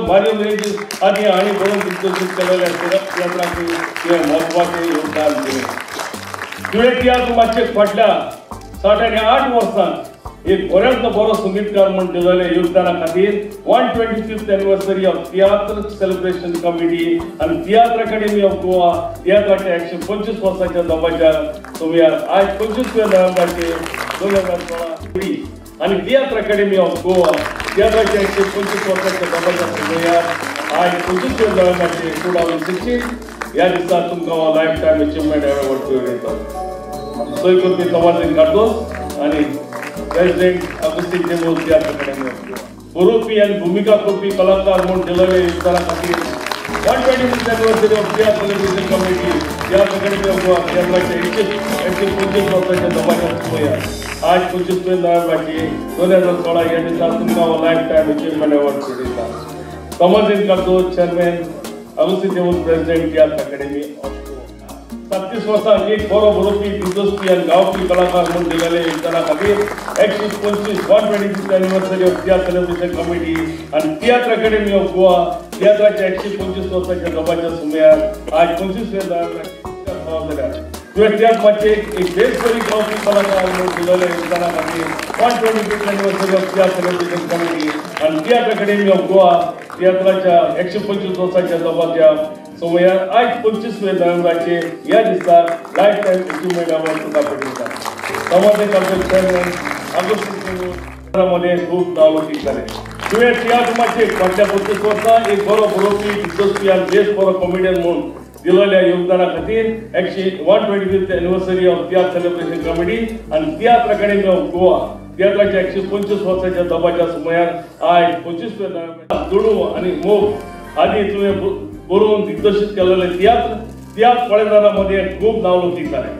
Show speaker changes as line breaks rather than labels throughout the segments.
मारियो मिनेझीस आदी हांणी बरोवन दिग्दर्शीत केलेल्या तियात्राक तुवें म्हत्वाचें योगदान दिलें. तुवें तियात्र मातशें फाटल्या 60 आनी 8 वर्सां एक बऱ्यांतलो बरो संगीतकार म्हूण दिलेल्या योगदाना खातीर 125th anniversary of Tiatr celebration committee आनी तियात्र अकॅडमी ऑफ गोवा तियात्राच्या 125 वर्साच्या दबाज्या सुमयार आयज 25 नोव्हेंबराचे 2016 आनी तियात्र अकॅडमी ऑफ गोवा तियात्राच्या 125 वर्साच्या दबाज्या सुमयार आयज 25 नोव्हेंबराचे 2016 ह्या दिसा तुमकां लायफ टायम अचिव्हमेंट अवॉर्ड दिता. सोय करपी तोमाजीन कार्दोज आनी president Agostinho Temudo Tiatr Academy of Goa. बरोवपी आनी भुमिका करपी कलाकार म्हूण दिलेल्या योगदाना खातीर 125th anniversary of Tiatr celebration committee Tiatr academy of Goa तियात्राच्या 125 वर्साच्या दबाज्या सुमयार आज 25 नोव्हेंबराचे 2016 ह्या दिसा तुमकां लायफ टायम अचिव्हमेंट अवॉर्ड दिता. Tomazin Cardozo chairman, Agustin Temuz president Tiatr academy of Goa. 37 वर्सां एक बरो बरोवपी दिग्दर्शकी आनी गावपी कलाकार म्हूण दिलेल्या योगदाना खातीर 125 anniversary of Tiatr celebration committee आनी तियात्र अकॅडमी ऑफ गोवा तियात्राच्या 125 वर्साच्या दबाज्या सुमयार आज 25 नोव्हेंबराक तुवें तियात्र मातशें एक बेस बरी गावपी कलाकार म्हूण दिलेल्या योगदाना खातीर 125th anniversary of Tiatr celebration committee आनी तियात्र अकॅडमी ऑफ गोवा तियात्राच्या 125 वर्साच्या दबाज्या सुमयार आयज 25 नोव्हेंबराचे ह्या दिसा लायफ टायम अचिव्हमेंट अवॉर्ड तुका भेटयता. तोमाजीन कार्दोज चेअरमॅन, आगुस्तीन तेमूज मध्ये खूब नांव जालें. तुवें तियात्र मातशें फाटल्या 25 वर्सां एक बरो बरोवपी दिग्दर्शकी आनी बेस बरो कॉमेडियन म्हूण दिलेल्या योगदाना खातीर 125th anniversary of Tiatr celebration committee आनी तियात्र अकॅडमी ऑफ गोवा तियात्राच्या 125 वर्साच्या दबाज्या सुमयार आयज 25 नोव्हेंबर दुडू आनी मोग आदी तुवें बरोवन दिग्दर्शीत केलेले तियात्र तियात्र पळयतना मध्ये खूब नांवलौकीक जालें.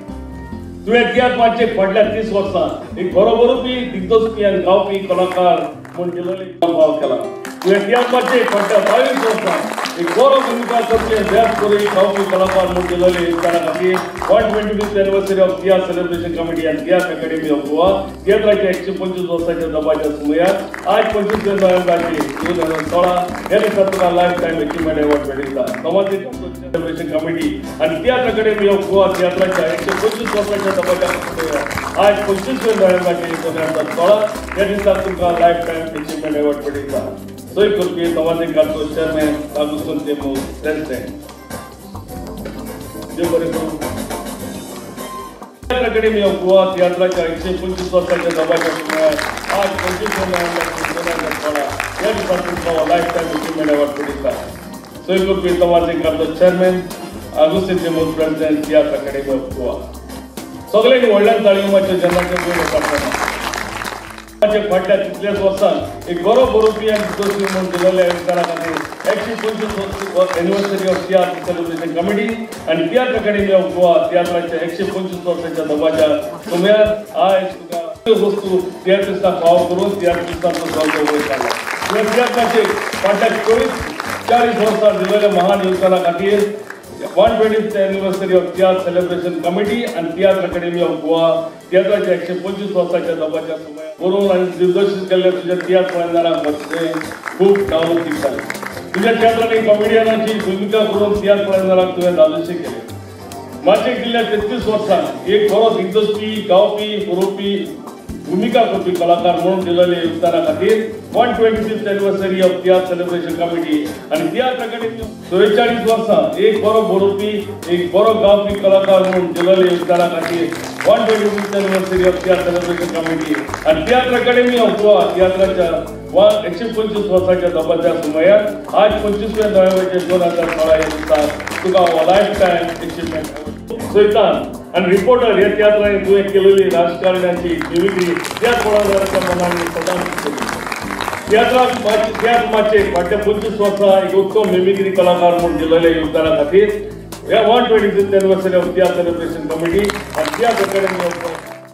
तुवें तियात्र मातशें फाटल्या 30 वर्सां एक बरो बरोवपी दिग्दर्शकी आनी गावपी कलाकार म्हूण दिलेले फाव केला. तुवें तियात्र मातशें फाटल्या 22 वर्सां एक बरो भुमिका करपी बेस बरी गावपी कलाकार म्हूण दिलेले योगदाना खातीर 125th anniversary of Tiatr celebration committee आनी तियात्र अकॅडमी ऑफ गोवा तियात्राच्या 125 वर्साच्या दबाज्या सुमयार आज 25 नोव्हेंबराचे 2016 ह्या दिसा तुका लायफ टायम अचिव्हमेंट अवॉर्ड भेटयता. तोमाजीन कार्दोज सेलिब्रेशन कमिटी आनी तियात्र अकॅडमी ऑफ गोवा तियात्राच्या 125 वर्साच्या दबाज्या सुमयार आज 25 नोव्हेंबराचे 2016 ह्या दिसा तुमकां लायफ टायम अचिव्हमेंट अवॉर्ड भेटयता. सोय करपी तोमाजीन कार्दोज चेअरमॅन, आगुस्तीन तेमूज प्रेसिडेंट. देव बरें करूं. तियात्र अकॅडमी ऑफ गोवा तियात्राच्या 125 वर्साच्या दबाज्या सुमयार आज 25 नोव्हेंबर 2016 ह्या दिसा तुमकां लायफ टायम अचिव्हमेंट अवॉर्ड भेटयता. सोय करपी Tomazinho Cardozo chairman, Agustin Temuz president, Tiatr academy of Goa. सगळ्यांनी व्हडल्यान ताळयो मारच्यो जेन्ना ते वयर काडटना. फाटल्या तितल्याच वर्सां एक बरो बरोवपी आनी दिग्दर्शकी म्हूण दिलेल्या योगदाना खातीर 125 anniversary of Tiatr celebration committee आनी तियात्र अकॅडमी ऑफ गोवा तियात्राच्या 125 वर्साच्या दबाज्या सुमयार आयज तुका वस्तू तियात्रिस्तांक फावो करून तियात्रिस्तांचो दर्जो वयर काडला. तुवें तियात्राचेर फाटल्या 40 वर्सां दिलेल्या महान योगदाना खातीर 125th anniversary of Tiatr celebration committee आनी तियात्र अकॅडमी ऑफ गोवा तियात्राच्या 125 वर्साच्या दबाज्या सुमयार बरोवन आनी दिग्दर्शीत केल्ल्या तुज्या तियात्र पळयणारांक खूब नांवलौकीक जालें. तुज्या तियात्रांनी कॉमेडियनाची भुमिका करून तियात्र पळयणारांक तुवें धादोशी केलें. मातशें गेल्ल्या 33 वर्सां एक बरो दिग्दर्शकी गावपी बरोवपी भुमिका करपी कलाकार म्हणून दिलेल्या योगदाना खातीर 125th anniversary of Tiatr celebration committee आनी तियात्र अकॅडमी 44 वर्सां एक बरो बरोवपी एक बरो गावपी कलाकार म्हणून दिलेल्या योगदाना खातीर 125th anniversary of Tiatr celebration committee आनी तियात्र अकॅडमी ऑफ गोवा तियात्राच्या 125 वर्साच्या दबाज्या सुमयार आज 25 नोव्हेंबराचे 2016 ह्या दिसा तुका लायफ टायम अचिव्हमेंट सैतान आनी रिपोर्टर ह्या तियात्रांनी तुवें केलेली राजकारण्याची मिमिक्री त्या पळोवणाऱ्याच्या मनांनी सदांच केली. तियात्र मातशें फाटल्या 25 वर्सां एक उत्तम मिमिक्री कलाकार म्हूण दिलेल्या योगदाना खातीर ह्या 125th anniversary of Tiatr celebration committee आनी तियात्र अकॅडमी ऑफ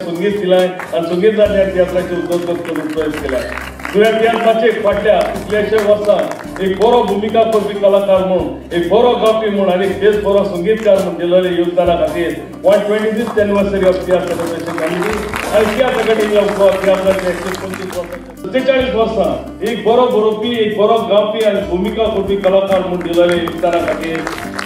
संगीत दिलाय आनी संगीतान ह्या तियात्राची उदरगत करूंक प्रयत्न केलाय. तुवें तियात्र मातशें फाटल्या कितल्याशे वर्सां एक बरो भुमिका करपी कलाकार म्हूण एक बरो गावपी म्हूण आनी एक बेस बरो संगीतकार म्हूण दिलेल्या योगदाना खातीर 125th anniversary of Tiatr celebration committee आनी तियात्र अकॅडमी ऑफ गोवा तियात्राचे 125 वर्सां 47 वर्सां एक बरो बरोवपी, एक बरो गावपी आनी भुमिका करपी कलाकार म्हूण दिलेले योगदाना खातीर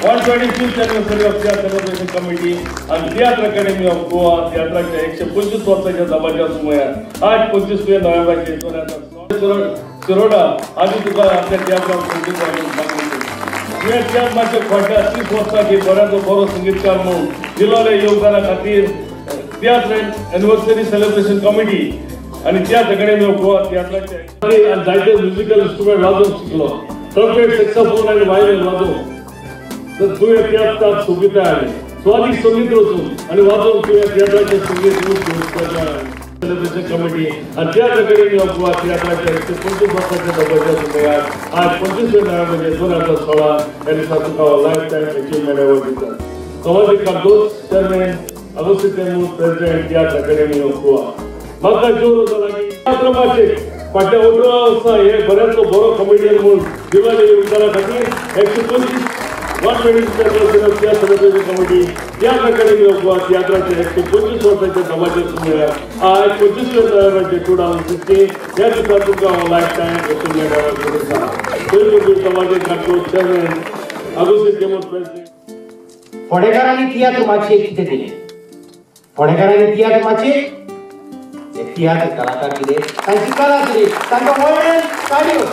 125th anniversary of Tiatr celebration committee आनी तियात्र अकॅडमी ऑफ गोवा तियात्राच्या 125 वर्साच्या दबाज्या सुमयार आज 25 नोव्हेंबराचे 2016 शिरोडा आनी तुका आमच्या तियात्राक संगीत मागणी. तुवें तियात्र मातशें फाटल्या 30 वर्सां की बऱ्याचो बरो संगीतकार म्हणून दिलेले योगदाना खातीर तियात्र एनिवर्सरी सेलिब्रेशन कमिटी आनी तियात्र अकॅडमी ऑफ गोवा तियात्राचे जायते म्युजिकल इन्स्ट्रुमेंट वाजोवंक शिकलो, ट्रम्पेट, सॅक्सोफोन आनी वायलिन वाजोवंक. तर तुवें तियात्राक सोबिताय हाडली, स्वादीक संगीत रचून आनी वाजोवन तुवें तियात्राचें संगीत सेलिब्रेशन कमिटी आनी तियात्र अकॅडमी ऑफ गोवा तियात्राच्या 125 वर्साच्या दबाज्या सुमयार आज 25 नोव्हेंबर 2016 ह्या दिसा तुका लायफ टायम अचिव्हमेंट अवॉर्ड दितात. Tomazi Cardozo, chairman, Agosti Temur, president, Tiatr academy of Goa. म्हाका जोर जाला की तियात्र माचयेर फाटल्या 18 वर्सां हे बऱ्याचो बरो कॉमेडियन म्हूण दिलेल्या योगदाना खातीर 125 125 celebration committee Tiatr academy of Goa तियात्राचे 125 वर्सांच्या दबाज्या सुमयार आज 25 नोव्हेंबर 2016 ह्या दिसा तुमकां हांव लायफ टायम अचिव्हमेंट अवॉर्ड दिता. Tomazi Cardozo, chairman, Agosti Temur, president.
फोंडेकारांनी तियात्र माचयेक कितें दिलें? फोंडेकारांनी तियात्र माचयेक हे तियात्र कलाकार दिले, तांची कला दिली, तांकां वळण काडयो.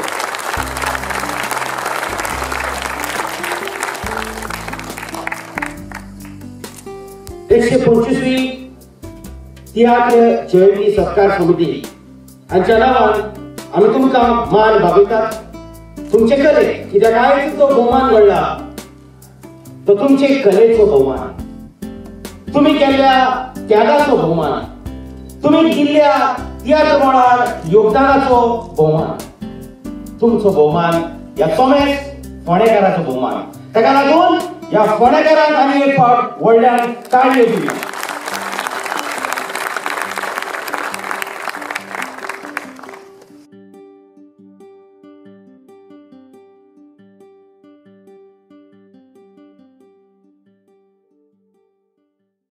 एकशे पंचवीसवी तियात्र जयंती सत्कार समिती हांच्या नांवान आमी तुमकां मान भागयतात. तुमचे कलेक कित्याक आयज जो भोवमान घडला तो तुमचे कलेचो भोवमान, तुमी केल्ल्या त्यागाचो भोवमान, तुमी दिल्ल्या तियात्र मळार योगदानाचो भोवमान. तुमचो भोवमान ह्या चोमेस फोंडेकाराचो भोवमान. ताका लागून ह्या फोंडेकाराक आनी एक फावट व्हडल्यान ताळयो दिवया.